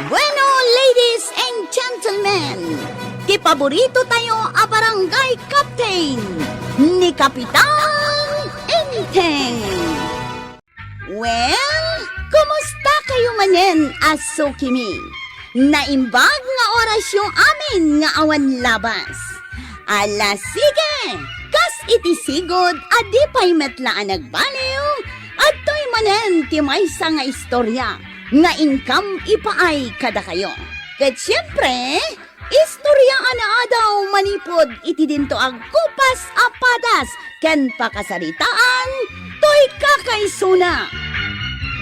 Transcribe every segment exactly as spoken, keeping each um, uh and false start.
Bueno, ladies and gentlemen, ti paborito tayo a barangay captain, ni Kapitan Enteng. Well, kumusta kayo manen a sukimi? Naimbag nga orasyo amin nga awan labas. Ala, sige! Kas iti sigud a di pay met la a nagbaliw, adtoy manen ti maysa nga istorya nga inkam ipaay kadakayo. Ket siempre, istorya a naadaw manipud iti dinto a kupas a padas ken pakasaritaan toy kakaisuna.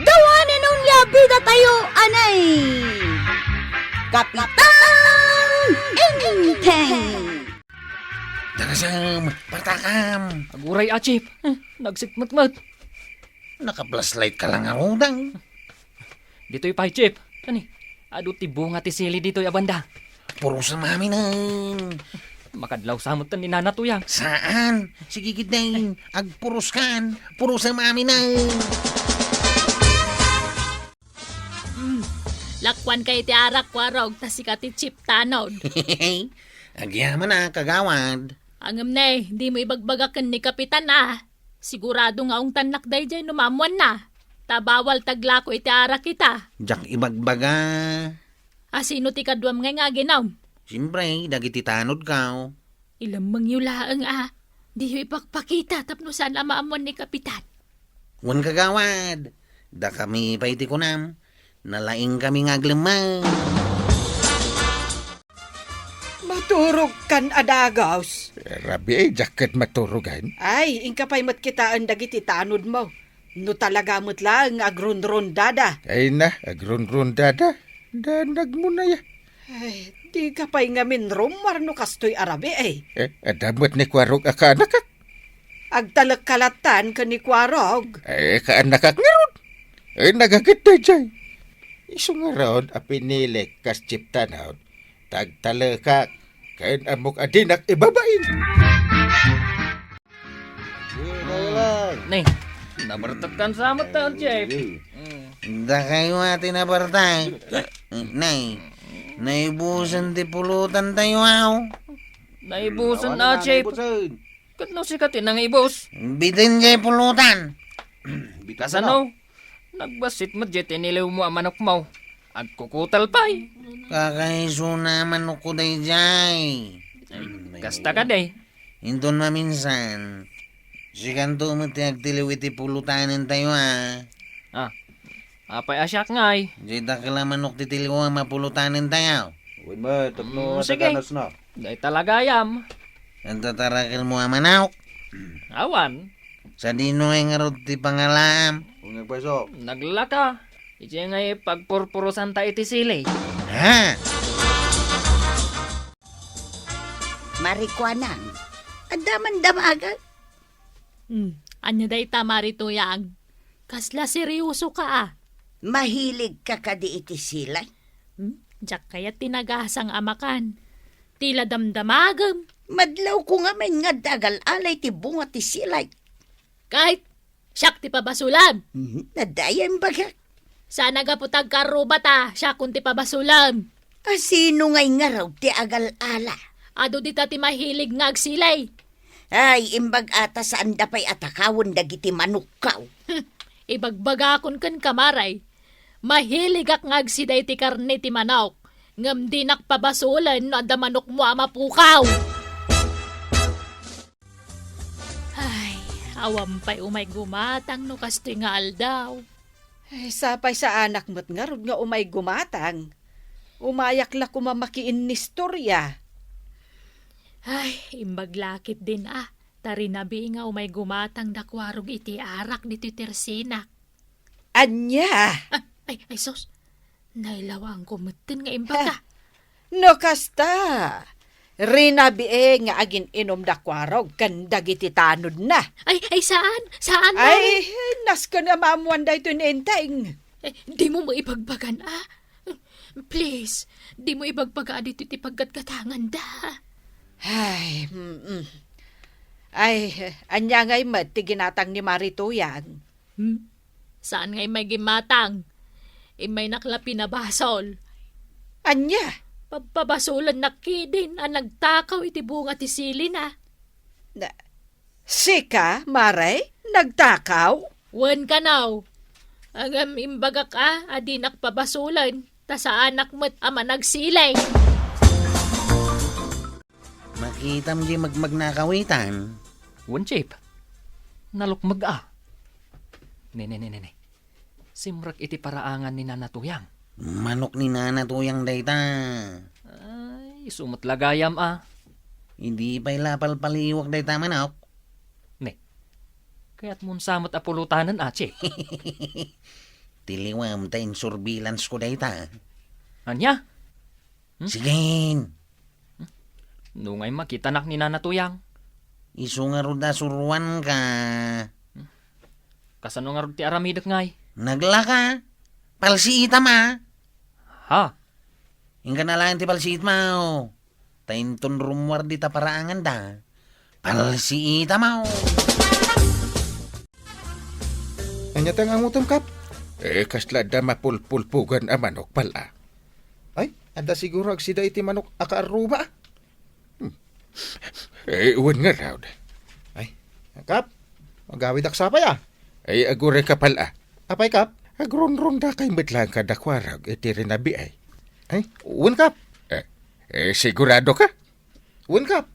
Dawanen onia bida tayo, anay! Kapitan Enteng! Darasam, partakam! Aguray a, Chief. Hmm, nagsikmetmet. Naka-flashlight ka lang a udang. Ditoy pay, Chief. Kani, adu ti bunga ti sili ditoy a banda. Purosam aminen. Makadlaw sa met ni Nana Tuyang. Saan? Sige, gid, dayta. Agpuros kan. Purosam aminen. Hmm. Lakuan kay ti arak, Kuarog, ta sika ti Chief Tanod. Agyaman a, kagawad. Ngem ne, dimo ibagbaga ken ni Kapitan a. Sigurado nga ungtannak daydiay no maammoanna. Ta bawal ta aglako iti arak ita. Diak ibagbaga. A, sino ti kaduam ngay nga aginom? Siempre, dagiti tanodko. Ilemmengyo laeng a. Diyo ipakpakita tapno saan a maammoan ni Kapitan. Wen, kagawad. Dakami pay ti kunam. Nalaingkami nga aglemmeng. Maturogkan a dagus. Rabii, diak ket maturogan. Ay, inka pay met kitaen dagiti tanodmo. No talaga met laeng nga agrunrundada. Ay na, agrunrundada. Danagmo na ya. Ay, dika pay ngamin rummuar no kastoy a rabii. Eh, adda met ni Kuarog a kaanakak. Agtalekka lattan ken ni Kuarog. Eh, kaanakak ngarud. Eh, nagaget daydiay. Isu ngarud a pinilik kas Chief Tanod, ta agtalekak ken ammok a dinak ibabain. Sige, tayo lang. Ne, nabartak kan sa met ta, Chief. Sige. Mm. Dakayo a ti nabartak. Nay, naibusen ti pulutan tayo, aw. Naibusen na, Chief. Ket no sika ti nangibus? Biten jay pulutan. Kasano? Nagbassit met jay tiniliwmo a manokmo. Agkukutal pay. Kakaisuna a manokko dayjay. Kasta kadi. Inton maminsan, sikanto met ti agtiliw iti pulutanen tayo, a. Ah, apay a siak ngay? Jay dakkel a manok ti tiliw a mapulutanen tayo. Wen met, tapno Mm, sige. Adda ganasna. Dayta la gayam. Adda tarakelmo a manok? Awan. Sadino ngay ngarud ti pangalaam? Wen, agpayso. Naglaka. Idiay ngay pagpurpurosanta iti sili. Ha? Marikuanang, adda man damagan? Hmm, ania dayta, Mari Tuyang? Kasla serioso ka, a? Mahilig ka kadi iti silay? Hmm, diak kayat ti nagasang a makan. Ti la damdamagem. Madlawko ngamin nga adda agal-ala iti bunga ti silay. Ket siak ti pabasolem. Mhm, adda aya imbagak. Saan a gapu ta agkarruba ta siakon ti pabasolem. A, sino ngay ngarud ti agal-ala? Adu dita ti mahilig nga agsilay. Ay, imbag-a ta saanda pay a takawen dagiti manokko. Hmm, ibagbagakon kenka, Mari. Mahiligak nga agsida iti karne ti manok, ngem dinak pabasolen no adda manokmo a mapukaw. Ay, awan pay umay gumatang no kastoy nga aldaw. Ay, sapay saanak met ngarud nga umay gumatang. Umayak la koma makiinnistorya. Ay, imbag la ketdin a, ta rinabii nga umay gumatang da Kuarog iti arak ditoy tersinak. Ania? Ah, ay, ay, sus. Nailawangko metten nga imbag ka. Ha? No kasta, rinabii nga agin-inum da Kuarog ken dagiti tanodna. Ay, ay, saan? Saan, Mari? Ay, nasken a maammoan daytoy ni Enteng. Eh, dimo maibagbagan, a? Please, dimo ibagbaga a ditoy ti paggatgatanganda. Ay, mm, mm. Ay, ania ngay met ti ginatang ni Mari Tuyang? Hmm? Saan nga immay gimmatang? Immaynak la pinabasol. Ania? Pabpabasolennak ketdin a nagtakaw iti bunga ti silina. Na, sika, Mare, nagtakaw? Wen kano. Ngem imbagak a, a dinak pabasolen, ta saanak met a managsili. Makitam di magmagnakawitan. Wen, Chief. Nalukmeg a. Ne, ne, ne, ne, ne. Simrek iti paraangan ni Nana Tuyang. Manok ni Nana Tuyang dayta. Ay, isu met la gayam a. Idi pay la palpaliwak dayta manok. Ne. Kayatmon sa met a pulutanen a, Chief. Ti liwam ta insurveillance ko dayta. Ania? Hmm? Sige. No ngay makitanak ni Nana Tuyang. Isu ngarud a suruanka. Kasano ngarud ti aramidek ngay? Naglaka. Palsiitam a. Ha? Inka na laeng ti palsiitmo. Ta inton rummuar dita paraanganda, palsiitam a. Ania ti angutem, Kap? Eh, kasla adda mapulpulpugan a manok, pal-a. Ay, adda siguro agsida iti manok a kaarruba, a. Hmm. Eh, wen ngarud. Ay, Kap, agawidak sapay, a. Ay, aguray ka, pal-a. Apay, Kap? Agrunrundakay met laeng kadakuarag iti rinabiay. Ay, wen, Kap. Eh, eh, sigurado ka? Wen, Kap.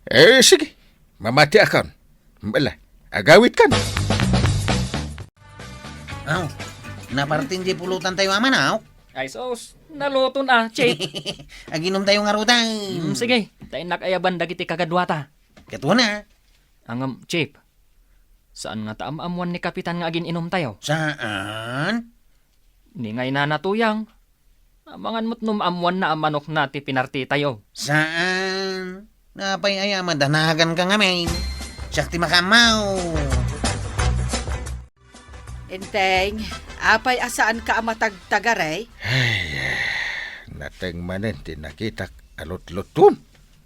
Eh, sige. Mamatiakon. Bala, agawidkan. Aw, napartin di pulutantayo a manok? Ay, sus, naluton a, Chief. Aginomtayo ngaruden. Hmm, sige, ta innak ayaban dagiti kagaduata. Katuana. Ngem, Chief, saan ngata am-ammuan ni Kapitan nga agin-inumtayo? Saan? Ni ngay Nana Tuyang. Amangan met no maammuanna a manokna ti pinartitayo. Saan? Apay aya a madanaganka ngamin? Siak ti makaammo. Enteng, apay a saanka a matagtagari? Ay, eh, nateng manen ti nakitak a lutluton.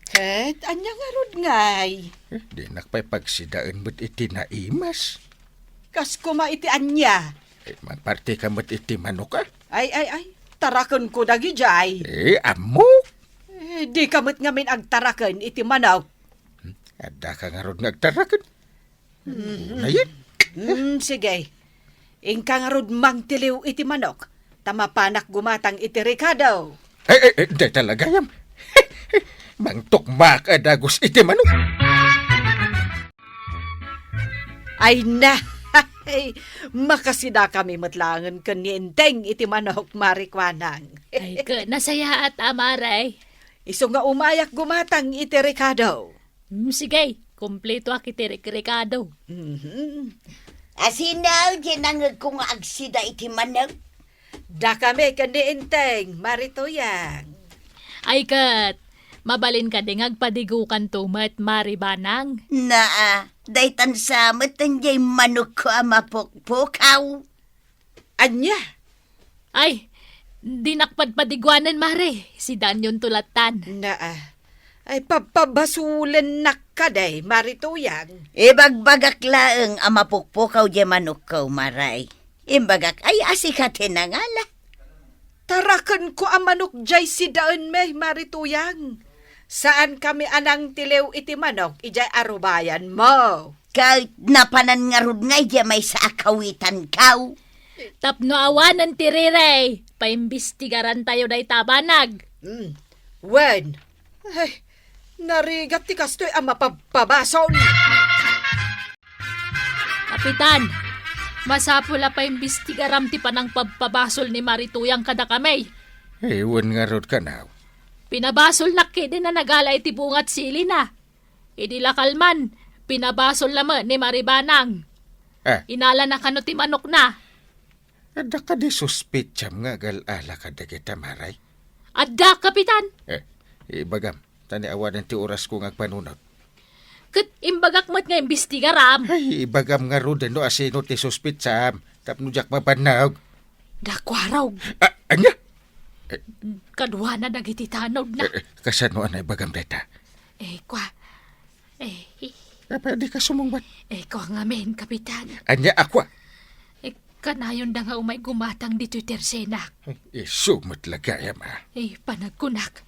Ket ania ngarud ngay? Eh, dinak pay pagsidaen met iti naimas. Kas koma iti ania? Eh, magpartika met iti manok, a? Ay, ay, ay, tarakenko dagidiay. Eh, ammok? Eh, dika met ngamin agtaraken iti manok. Hmm, addaka ngarud nga agtaraken? Mhm. Unayen? Hmm, sige. Inka ngarud mangtiliw iti manok, ta mapanak gumatang iti rekado. Ay, ay, ay, dayta la gayam. Mangtukmak a dagus iti manok. Ay na, ay, makasidakami met laengen ken ni Enteng iti manok, Mari Kuanang. Ay, ket nasayaat, a, Mari. Isu nga umayak gumatang iti rekado. Hmm, sige, kumpletoak iti rikrekado. Mhm. Asino ti nangegko nga agsida iti manok? Dakami ken ni Enteng, Mari Tuyang. Ay ket, mabalin kadi nga agpadigukanto met, Mari Banang? Naa, daytan sa met diay manokko a mapukpukaw. Ania? Ay, dinak padpadiguanen, Mare. Sidaanyonto lattan. Naa. Ay, pabpabasolennak kadi, Mari Tuyang. Ibagbagak laeng a mapukpukaw diay manokko, Mare. Imbagak, ay, a sika ti nangala. Tarakenko a manok diay sidaenmi, Mari Tuyang. Saankami a nangtiliw iti manok idiay arubayanmo. Ket napanan ngarud nga idiay maysa a kawitanko. Tapno awanen ti riri, paimbestigarantayo dayta a banag. Hmm. Wen. Ay, narigat ti kastoy a mapabpabasol. Kapitan, masapul a paimbestigaram ti panangpabpabasol ni Mari Tuyang kadakami. Eh, wen ngarud kano. Pinabasolnak ketdin a nagala iti bunga ti silina. Idi la kalman, pinabasolna met ni Mari Banang. Ah. Inalana kano ti manokna. Adda kadi suspetsam nga agal-ala kadagita, Mare? Adda, Kapitan. Eh, ibagam, ta ni awanen ti orasko nga agpanunot. Ket imbagak met nga imbestigaram. Ay, ibagam ngaruden no asino ti suspetsam, tapno diak mabannog. Dakuarog. Ah, ania? Kaduana dagiti tanodna. Eh, eh, kasano a naibagam dayta? Eh, kua. Eh, Apay, dika sumungbat. Eh, kua ngamin, Kapitan. Ania a kua? Eh, Kanayonda nga umay gumatang ditoy tersenak. Isu met la gayam, a. Eh, panagkunak,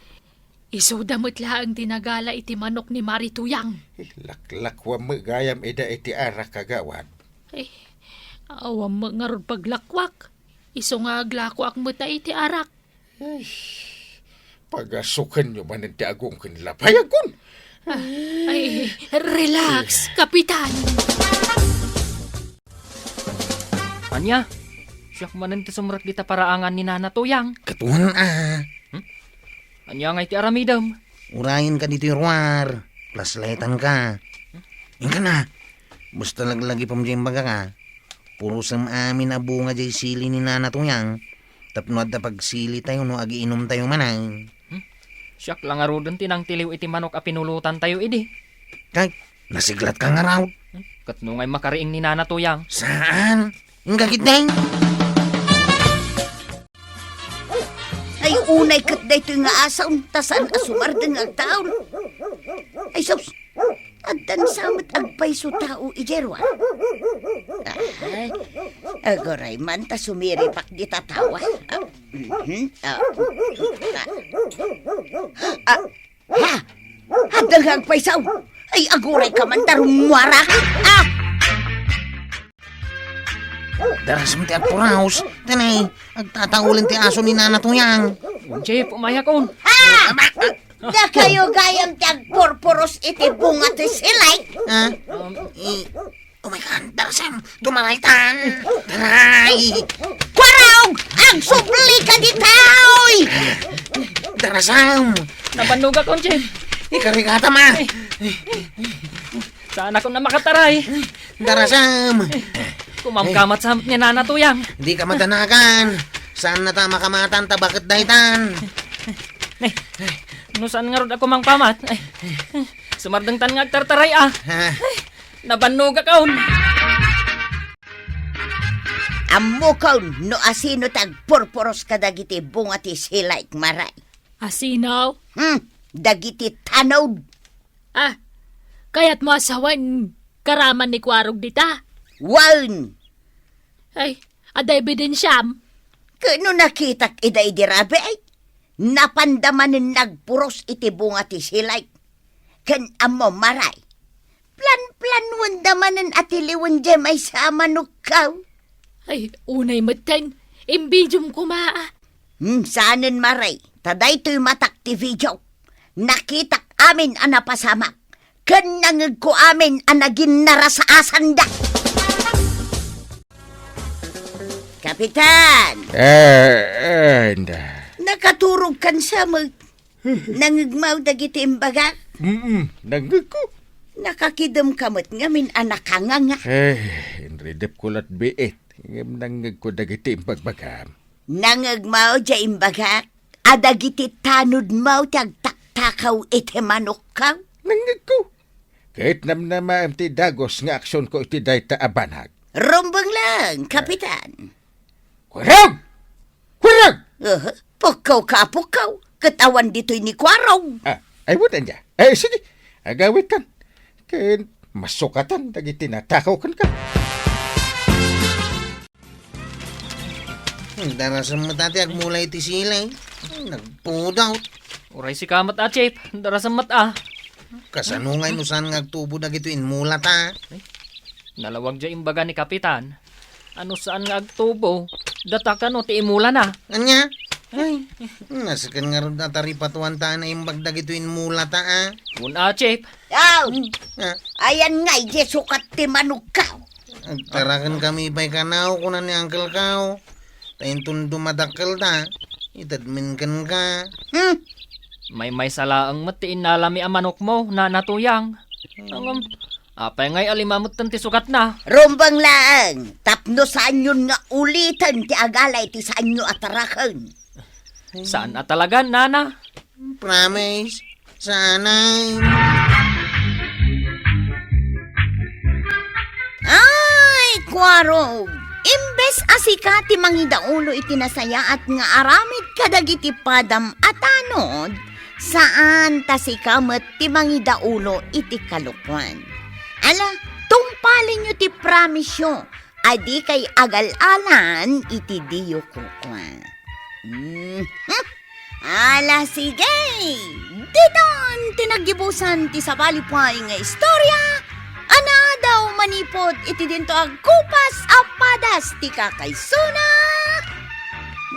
isuda met laeng ti nagala iti manok ni Mari Tuyang. Eh, laklakuam met gayam ida iti arak, kagawad. Eh, awan met ngarud paglakuak. Isu nga aglakuak met iti arak. Ay, pagasukenyo manen ti agong ken lapay, agkon. Ah, ay, relax, Kapitan. Ania? Siak manen ti sumrek dita paraangan ni Nana Tuyang. Katuan, a. Hmm? Ania ngay ti aramidem? Urayenka ditoy ruar. Plasletanka. Inka na. Basta laglagipem diay imbagak, a. Purosem amin a bunga diay sili ni Nana Tuyang. Tapno adda pagsilitayo no agiinumtayo manen. Hmm? Siak la ngaruden ti nangtiliw iti manok a pinulotantayo idi. Kay, nasiglatka ngarud. Hmm? Ket no ngay makariing ni Nana Tuyang? Saan? Inggagit deng? Ay, unay ket daytoy nga asaw, ta saan a sumardeng nga agtaul. Ay, sus! Addan sa met agpayso tao idiay ruar. Ay, aguray man ta sumiripak dita tao, a. Ah, mhm, ah. Ah, ha? Adda nga agpayso. Ay, aguray ka man ta rummuarak. Ah! Darasem ti agpuraos. Tani, agtataulen ti aso ni Nana Tuyang. Jep, umayakon. Ha? Dakayo gayam ti agpurpuros iti bunga ti silay? Ha? Um, I-, oh my God, Darasem, tumaraytan. Taray. Kuarog! Agsubli ka ditoy! Darasem! Nabannogak, Onchip. Ikarigata, ma. Ay. Saan ako na makataray? Darasem! Kumamkamat sa ni Nana Tuyang. Di ka madanagan. Saan na ta makamatan ta baket daytan? Ay, no saan ngarud ako mangpamat? Ay, sumardengtan nga agtartaray, a. Ha? Ay, nabannogak, awn. Ammokon no asino ti agpurpuros kadagiti bunga ti silay, Maray. Asino? Hmm, dagiti tanod. Ah, kayatmo a sawen karaman ni Kuarog dita? Wen. Ay, adda ebidensiam? Ket no nakitak ida idi rabii, napanda manen nagpuros iti bunga ti silay. Ken ammo, Maray, planplanuenda manen a tiliwen diay maysa a manokko. Ay, unay metten, imbidiom koma, a. Hmm, saanen, Maray, ta daytoy matak ti video. Nakitak amin a napasamak, ken nangngegko amin a naginnarasaasandak. Kapitan! Eh, eh, anda. Nakaturogkan sa met. Nangngegmo dagiti imbagak? Mm, nangngegko. Nakakidemka met ngamin a nakanganga. Eh, inridepko lat biit. Ngem nangngegko dagiti imbagbagam. Nangngegmo diay imbagak a dagiti tanodmo ti agtaktakaw iti manokko? Nangngegko. Ket namnamaem ti dagus nga aksionko iti dayta a banag. Rumbeng laeng, Kapitan. Kuarog! Kuarog! Aha, pukkaw ka a pukkaw, ket awan ditoy ni Kuarog. Ah, ay, wen ania. Eh, sige, agawidkan. Ken masukatan dagiti natakaw kenka. Hmm, darasem met a ti agmula iti silay. Hmm, nagpudot. Uray sika met a, Chief. Darasem met a. Kasano ngay no saan nga agtubo dagitoy inmulata? Ay, nalawag diay imbaga ni Kapitan. A no saan nga agtubo, data kano ti imulana? Ania? Ay, nasken ngarud a taripatuanta a naimbag dagitoy inmulata, a. Wen a, Chief. Yaw! Hmm, a. Ayan ngay diay sukat ti manokko. Agtarakenkami pay kano, kuna ni Uncle Kao. Ta inton dumadakkelta, itedmen kenka. Hmm. Maymaysa laeng met ti innalami a manokmo, Nana Tuyang. Hmm. Ngem, apay ngay a lima metten ti sukatna? Rumbeng laeng, tapno saanyon nga uliten ti agala iti saanyo a taraken. Saan a talaga, Nana? Promise. Sana. Ay, Kuarog! Imbes a sika ti mangidaulo iti nasayaat nga aramid kadagiti padam a tanod, saan ta sika met ti mangidaulo iti kalokuan. Ala, tungpalenyo ti promise-yo a dikay agal-alan iti diyo kukua. Mhm. Ala, sige! Ditan ti naggibusan ti sabali pay nga istorya a naadaw manipud iti dinto agkupas a padas ti kakaisuna.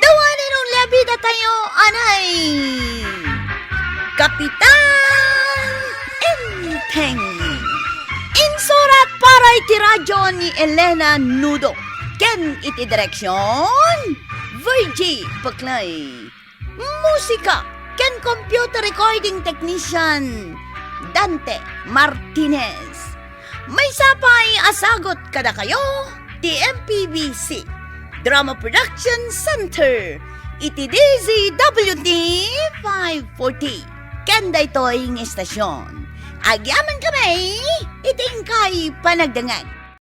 Dawanen unlabida tayo anay Kapitan Enteng. Insurat para iti radyo ni Elena Nudo ken iti direksyon Virgie Paclay. Musika ken computer recording technician Dante Martinez. Maysa pay a sagut kadakayo ti M P B C Drama Production Center iti D Z W T five forty. Ken daytoy nga istasyon, agyamankami iti inkay panagdengngeg.